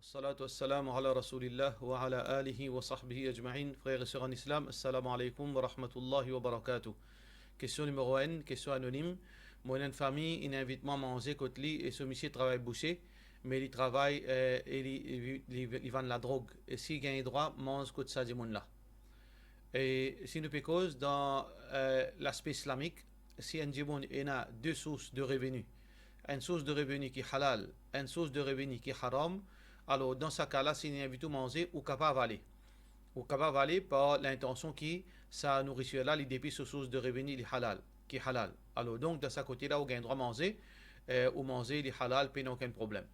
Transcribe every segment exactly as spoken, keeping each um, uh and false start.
Salatu wassalamu ala Rasoulillah wa ala alihi wa sahbihi ajmain. Frer e ser an Islam, assalamu alaikum wa rahmatullahi wa barakatuh. Kestion nimero enn, kestion anonim. Mo ena enn fami, inn invit mwa manze kot li e so misie travay bouser, me li travay, eh, e li, li, li, li vann ladrog. Eski gagn drwa manz kot sa dimoun la? E si nou pe koz dan, eh, laspe islamik, si enn dimoun ena de sours de reveni, enn sours de reveni ki halal, enn sours de reveni ki haram, alor dan sa ka la, si li invit ou manze, ou kapav ale. Ou kapav ale par lintansion ki sa nourisir la, li depi so sours de reveni, li halal, ki halal. Alor donk, dan sa kote la, ou gagn drwa manze, eh, ou manze, li halal, pena okenn problem.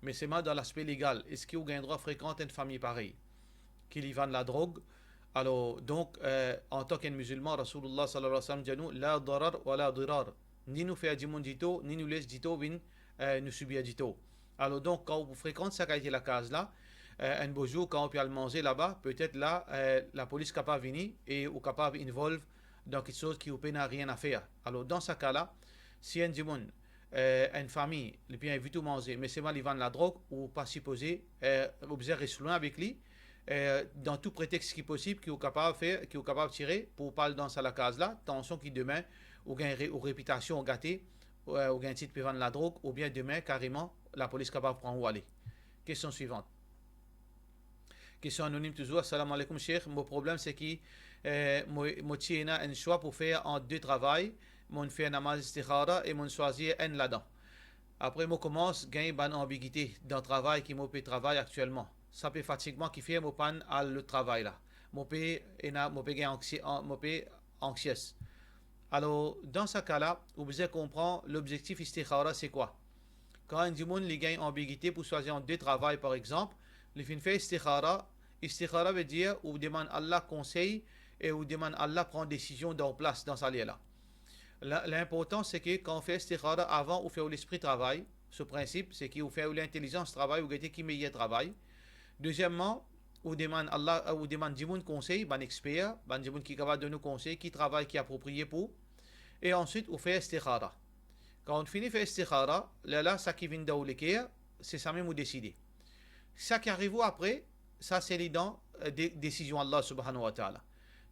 Me selman dan laspe legal, eski ou gagn drwa frekant enn fami parey ki li vann ladrog? Alor donk, eh, antan ki enn mizilman, Rasoulillah sallallahu alayhi wa sallam dir nou, la darar wa la dirar. Ni nou fer dimoun ditor, ni nou les ditor vinn, eh, nou sibir ditor. Alor donk, kan ou frekant sa kalite lakaz la, eh, enn bo zour, kan ou pe al manze laba, petet la, eh, lapolis kapav vini e ou kapav involve dan kiksoz ki ou pena rien a fer. Alor dan sa ka la, si enn dimoun, eh, enn fami, li pe invit ou manze, me selman li vann ladrog, ou pa sipoze, eh, ou bizin res lwin avek li, eh, dan tou pretex ki posib ki ou kapav fer, ki ou kapav tire pou pa al dan sa lakaz la, tansion ki demin ou gagn re-, ou repitasion gate, eh, ou gagn tit pe vann ladrog, oubien demin kareman lapolis kapav pran ou ale. Kestion swivant. Kestion anonim touzour. Assalamu alaikum, Sheikh. Mo problem se ki, eh, mo, mo ti ena enn swa pou fer ant de travay. Mo'nn fer namaz istikhara e mo'nn swazir enn ladan. Apre mo koumans gagn bann anbigite dan travay ki mo pe travay aktielman. Sa pe fatig mwa, kifer mo pa'nn al lot travay la. Mo pe ena, mo pe gagn anxie-, an-, mo pe anxious. Alor, dan sa ka la, ou bizin konpran lobzektif istikhara se kwa. Kan enn dimoun li gagn anbigite pou swazir ant de travay, par exanp, li finn fer istikhara. Istikhara vedir ou demann Allah konsey e ou demann Allah pran desizion dan ou plas dan sa ler la. La, linportan se ke kan ou fer istikhara, avan ou fer ou lespri travay, so prinsip se ki ou fer ou lintelizans travay, ou gete ki meyer travay. Dezieman, ou demann Allah, ou demann dimoun konsey, bann exper, bann dimoun ki kapav donn ou konsey, ki travay ki apropriye pou ou. E answit, ou fer istikhara. Kan ou fini fer istikhara, lerla sa ki vinn dan ou leker, se samem ou deside. Sa ki ariv ou apre, sa se li dan, eh, de-, desizion Allah subhanahu wa ta'ala.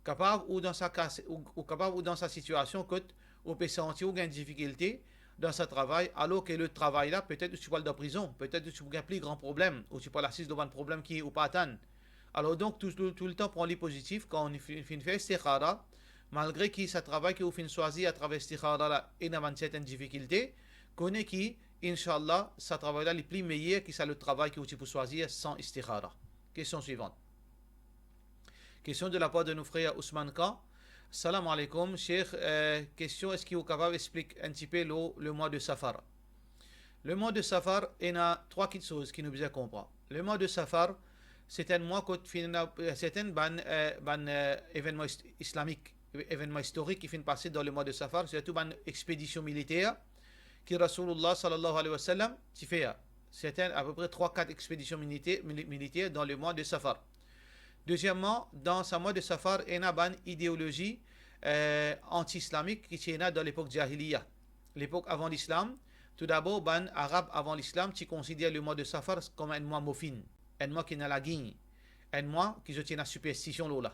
Kapav ou dan sa ka, ou, ou kapav ou dan sa sitiasion kot ou pe santi ou gagn difikilte dan sa travay, alor ke lot travay la, petet ou ti pou al dan prizon, petet ou ti pou gagn pli gran problem, ou ti pou al asiz lor bann problem ki ou pa atann. Alor donk, tou, tou, toultan pran li pozitif, kan ou finn, finn fer istikhara, malgre ki sa travay ki ou finn swazir atraver istikhara la ena bann sertenn difikilte, kone ki, inshallah, sa travay la li pli meyer ki sa lot travay ki ou ti pou swazir san istikhara. Kestion swivant. Kestion de lapar de nou frer Ousmane Khan. Salam alaikum, Sheikh, eh, kestion, eski ou kapav explik enn tipe lor lemwa de Safar? Lemwa de Safar, ena trwa kiksoz ki nou bizin konpran. Lemwa de Safar, se enn mwa kot finn ena, eh, sertenn bann, eh, bann, eh, evennman is-, islamik, evennman istorik ki finn pase dan lemwa de Safar, sirtou bann expedision militer ki Rasoulillah sallallahu alayhi wa sallam ti fer. Sertenn, apepre trwa, kat expedision militer, mili-, militer dan lemwa de Safar. Dezieman, dan sa mwa de Safar, ena bann ideolozi, eh, anti-islamik ki ti ena dan lepok jahiliya, lepok avan Lislam. Toudabor, bann Arab avan Lislam ti konsider lemwa de Safar kom enn mwa mofin, enn mwa ki ena lagign, enn mwa ki zot ti ena siperstision lor la.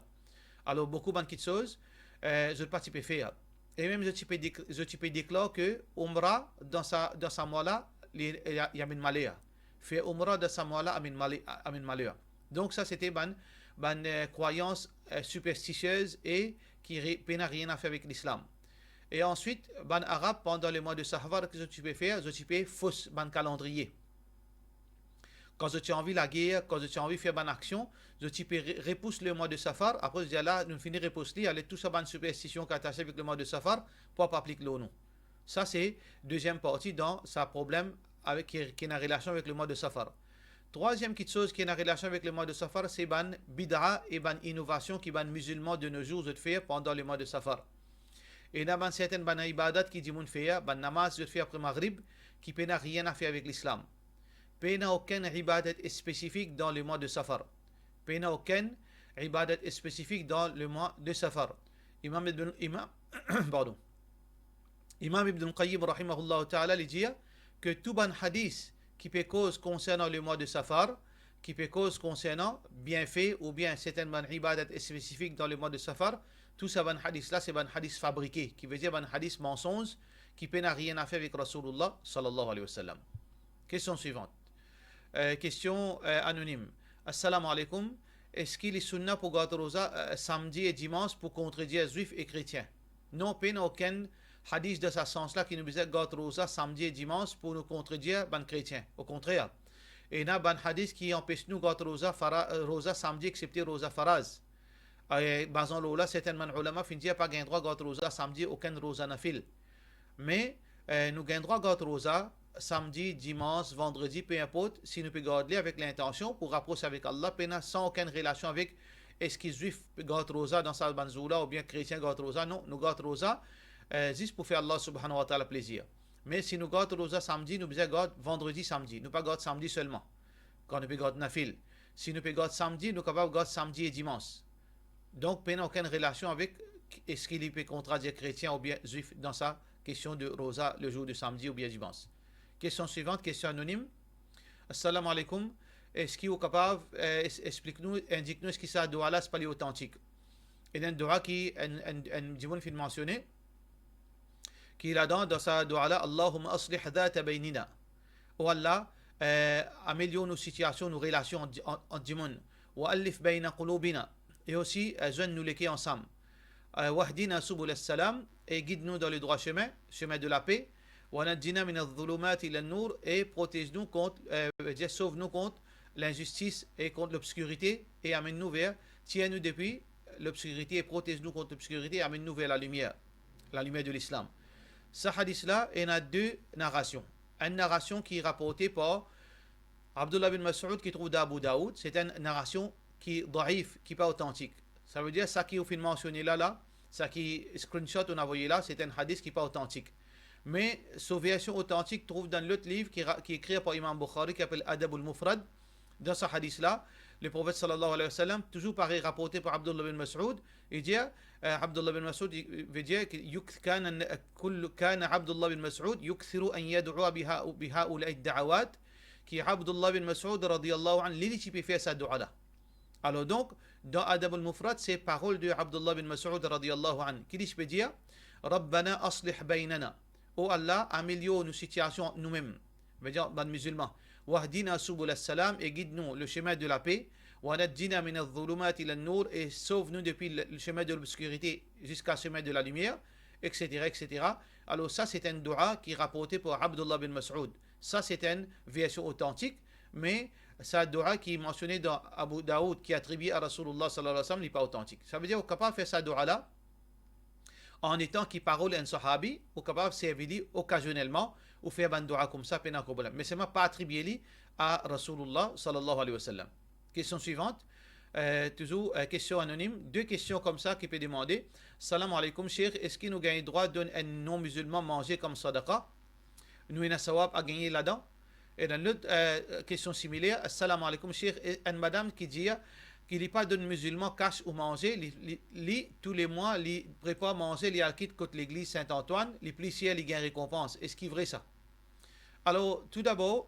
Alor, boukou bann kiksoz, eh, zot pa ti pe fer. E mem zot ti pe dek-, zot ti pe deklar ke Oumra dan sa, dan sa mwa la, li, li, li amenn maler. Fer Oumra dan sa mwa la amenn male-, amenn maler. Donk sa, se ti bann, bann, eh, krwayans, eh, siperstisiez e ki re-, pena rien a fer avek Lislam. E answit, bann Arab, pandan lemwa de Safar, ki zot ti pe fer, zot ti pe fos bann kalandriye. Kan zot ti anvi lager, kan zot ti anvi fer bann aksion, zot ti pe re-, repous lemwa de Safar, apre zot dir, "Ala, nou fini repous li, ale tou sa bann siperstision ki atase avek lemwa de Safar, pa, pa aplik lor nou." Sa se deziem parti dan sa problem avek, ki, ki ena relasion avek lemwa de Safar. Trwaziem kiksoz ki ena relasion avek lemwa de Safar, se bann bid'a e bann inovasion ki bann mizilman de nos jours zot fer pandan lemwa de Safar. Ena bann sertenn bann ibadat ki dimoun fer, bann namaz zot fer apre Maghrib, ki pena rien a fer avek Lislam. Pena okenn ibadat spesifik dan lemwa de Safar. Pena okenn ibadat spesifik dan lemwa de Safar. Imam Ibn, Imam, pardon. Imam Ibn Qayyim rahimahullah ta'ala, li dir ke tou bann hadis ki pe koz konsernan lemwa de Safar, ki pe koz konsernan bienfe oubien sertenn bann ibadat spesifik dan lemwa de Safar, tou sa bann hadis la, se bann hadis fabrike, ki vedir bann hadis mansonz, ki pena rien a fer avek Rasoulillah, sallallahu alayhi wa sallam. Kestion swivant. Euh, kestion, euh, anonim. Assalamu alaykoum. Eski li sunna pou gard roza, euh, samdi e dimans pou kontredir Zwif e kretien? Non, pena okenn hadis dan sa sans la ki nou bizin gard roza samdi e dimans pou nou kontredir bann kretien. Okontrer, ena bann hadis ki anpes nou gard roza fara-, roza samdi, eksepte roza faraz. E, bazan lor la, sertenn bann oulama finn dir pa gagn drwa gard roza samdi, okenn roza nafil. Me, eh, nou gagn drwa gard roza samdi, dimans, vandredi, pe inport, si nou pe gard li avek lintansion pou rapros avek Allah, pena san okenn relasion avek eski Zwif pe gard roza dan sa bann zour la, oubien kretien gard roza. Non, nou gard roza, eh, zis pou fer Allah subhanahu wa ta'ala plezir. Me si nou gard roza samdi, nou bizin gard vandredi, samdi. Nou pa gard samdi selman. Kan nou pe gard nafil. Si nou pe gard samdi, nou kapav gard samdi e dimans. Donk, pena okenn relasion avek eski li pe kontradir kretien oubien Zwif dan sa kestion de roza le zour de samdi oubien dimans. Kestion swivant, kestion anonim. Assalamu alaykoum. Eski ou kapav, eh, es-, explik nou, indik nou, eski sa dua la, se pa li otantik? Ena enn dua ki enn, enn, enn dimoun finn mansione, ki ladan, dan sa dua la, Allahumma aslih dhata baynina. O Allah, eh, amelior nou sitiasion, nou relasion ant, ant, ant dimoun. Wa allif bayna qulubina. E osi, eh, zwenn nou leker ansam. Eh, wahdina subul salam, e gid nou dan ledrwa semin, semin de lape. Wa najjina mina zulumati ila nour, e protez nou kont, eh, vedir sov nou kont linzistis e kont lobskirite, e amenn nou ver, tir nou depi lobskirite e protez nou kont lobskirite, e amenn nou ver lalimier, lalimier de Lislam. Sa hadis la, ena de narasion. Enn narasion ki raporte par Abdullah bin Mas'ud ki trouv dan Abu Daoud, se enn narasion ki daif, ki pa otantik. Savedir sa ki ou finn mansione la, la, sa ki screenshot ou avoye la, se enn hadis ki pa otantik. Me so version otantik trouv dan lot liv ki ra-, ki ekrir par Imam Bukhari, ki apel Adabul Mufrad. Dan sa hadis la, Leprofet sallallahu alayhi wa sallam, touzour parey raporte par Abdullah bin Mas'ud, li dir, eh, Abdullah bin Mas'ud, li, vedir ki yuk-, kana, kullu, kana Abdullah bin Mas'ud yukthiru an yad'ua biha-, bihaula'i da'awat, ki Abdullah bin Mas'ud radiyallahu anhu, li, li ti pe fer sa dua la. Alor donk, dan Adabul Mufrad, se parol de Abdullah bin Mas'ud radiyallahu anhu, ki li ti pe dir, Rabbana aslih baynana. O Allah, amelior nou sitiasion ant noumem, vedir bann mizilman. Wahdina subul salam, e gid nou le semin de lape. Wa najjina mina zulumati ila nour, e sov nou depi le, le semin de lobskirite ziska semin de lalimier, et cetera, et cetera. Alor sa, se enn dua ki raporte par Abdullah bin Mas'ud. Sa, se enn version otantik, me sa dua ki mansione dan Abu Daoud, ki atribie a Rasoulillah sallallahu alayhi wa sallam, li pa otantik. Savedir, ou kapav fer sa dua la, an etan ki parol enn sahabi, ou kapav servi li okazionelman, ou fer bann dua koumsa, pena problem. Me selman pa atribie li a Rasoulillah sallallahu alayhi wa sallam. Kestion swivant, eh, touzour, eh, kestion anonim, de kestion koumsa ki pe demande, Salam alaykoum, Sheikh, eski nou gagn drwa donn enn non-mizilman manze kom sadaqa? Nou ena sawab a gagne ladan? E dan lot, eh, kestion similer, Assalamu alaykoum, Sheikh, e enn madam ki dir ki li pa donn mizilman kas ou manze, li, li, li, tou le mwa, li prepar manze, li al kit kot legliz Sint Antwann, li pli sir, li gagn rekonpans. Eski vre sa? Alor, toudabor,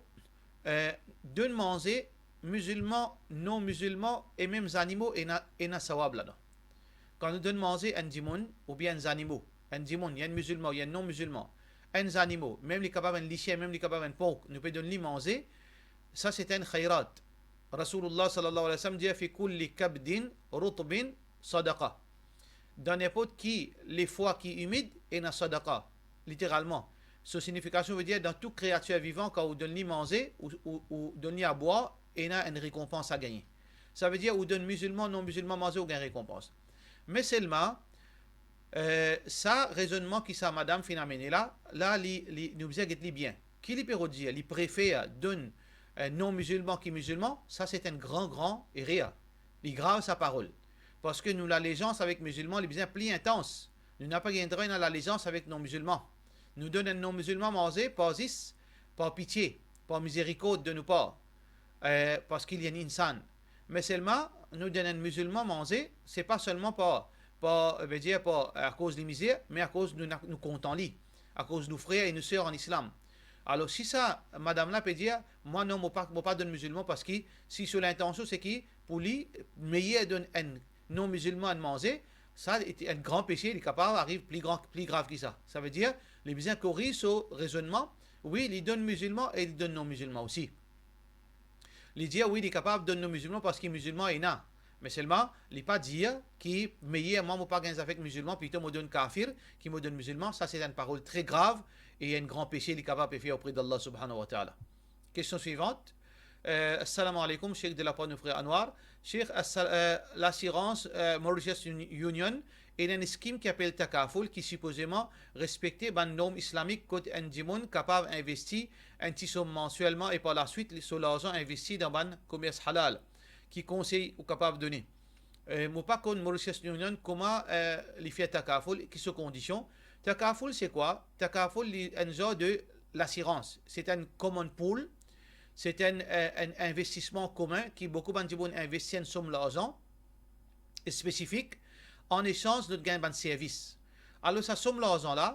eh, donn manze, mizilman, non-mizilman e mem zanimo ena, ena sawab ladan. Kan nou donn manze enn dimoun oubien enn zanimo, enn dimoun, enn mizilman, enn non-mizilman, enn zanimo, mem li kapav enn lisien, mem li kapav enn pork, nou pe donn li manze, sa se enn khayrat. Rasoulillah sallallahu alayhi wa sallam dir, fi kulli kabdin rutbin sadaqa. Dan ninport ki lefwa ki imid, ena sadaqa, literalman. So signifikasion vedir, dan tou kreatir vivan, kan ou donn li manze, ou, ou, ou donn li a bwar, ena enn rekonpans a gagne. Savedir, ou donn mizilman, non-mizilman manze, ou gagn rekonpans. Me selman, eh, sa rezonnman ki sa madam finn amene la, la, li, li, nou bizin get li bien. Ki li pe rod dir? Li prefer donn, eh, non-mizilman ki mizilman? Sa se enn gran, gran erer. Li grav sa parol. Parski nou lalezans avek mizilman, li bizin pli intans. Nou napa gagn drwa ena lalezans avek non-mizilman. Nou donn enn non-mizilman manze par zis, par pitie, par mizerikord de nou par, eh, parski li enn insan. Me selman, nou donn enn mizilman manze, se pa selman par, par, vedir par, akoz li mizer, me akoz nou, nou kontan li, akoz nou frer e nou ser an Islam. Alor, si sa madam la pe dir, mwa non, mo pa, mo pa donn mizilman, parski si so lintansion se ki pou li, meyer donn enn non-mizilman enn manze, sa enn gran pese, li kapav ariv pli gran, pli grav ki sa. Savedir, li bizin koriz so rezonnman, wi, li donn mizilman e li donn non-mizilman osi. Li dir, wi, li kapav donn non-mizilman parski mizilman ena. Me selman, li pa dir ki meyer mwa mo pa gagn zafek mizilman, plito mo donn kafir ki mo donn mizilman. Sa se enn parol tre grav e enn gran pese li kapav pe fer opre d'Allah subhanahu wa ta'ala. Kestion swivant. Euh, Assalamu alaikum, Sheikh, de lapar nou frer Anwar. Sheikh, assal-, euh, lasirans, euh, Mauritius Uni-, Union, ena enn skim ki apel Takaful, ki sipozeman respekte bann norm islamik kot enn dimoun kapav investi enn ti som mansielman e par laswit li, so larzan investi dan bann komers halal. Ki konsey ou kapav done? Euh, mo pa konn Mauritius Union, kouma, euh, li fer Takaful, ki so kondision. Takaful se kwa? Takaful li enn zar de lasirans. Se enn common pool, se enn, euh, enn investisman komin ki boukou bann dimoun investi enn som larzan spesifik, an esanz zot gagn bann servis. Alor sa som larzan la,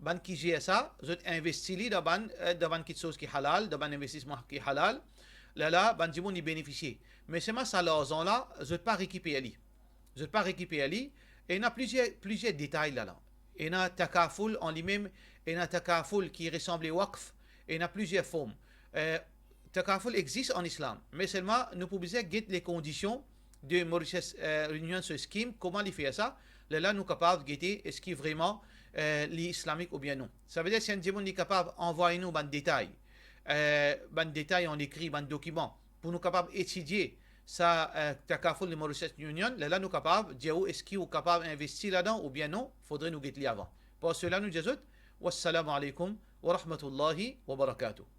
bann ki zer sa, zot investi li dan bann, euh, dan bann kiksoz ki halal, dan bann investisman ki halal. Lerla bann dimoun li benefisie. Me selman sa larzan la, zot pa rekiper li. Zot pa rekiper li. Ena plizier, plizier detay ladan. Ena Takaful an limem, ena Takaful ki resanble Wakf, ena plizier form. Euh, Takaful existe an islam, me selman nou pou bizin get le kondision de Mauritius, euh, Union so skim, kouma li fer sa, lerla nou kapav gete eski vreman, euh, li islamik oubien non. Savedir si enn dimoun li kapav anvway nou bann detay, euh, bann detay an ekri, bann dokiman, pou nou kapav etidie sa, euh, Takaful de Mauritius Union, lerla nou kapav dir ou eski ou kapav investi ladan oubien non, fodre nou get li avan. Par sela nou dir zot, wassalamu alaikum wa rahmatullahi wa barakatuh.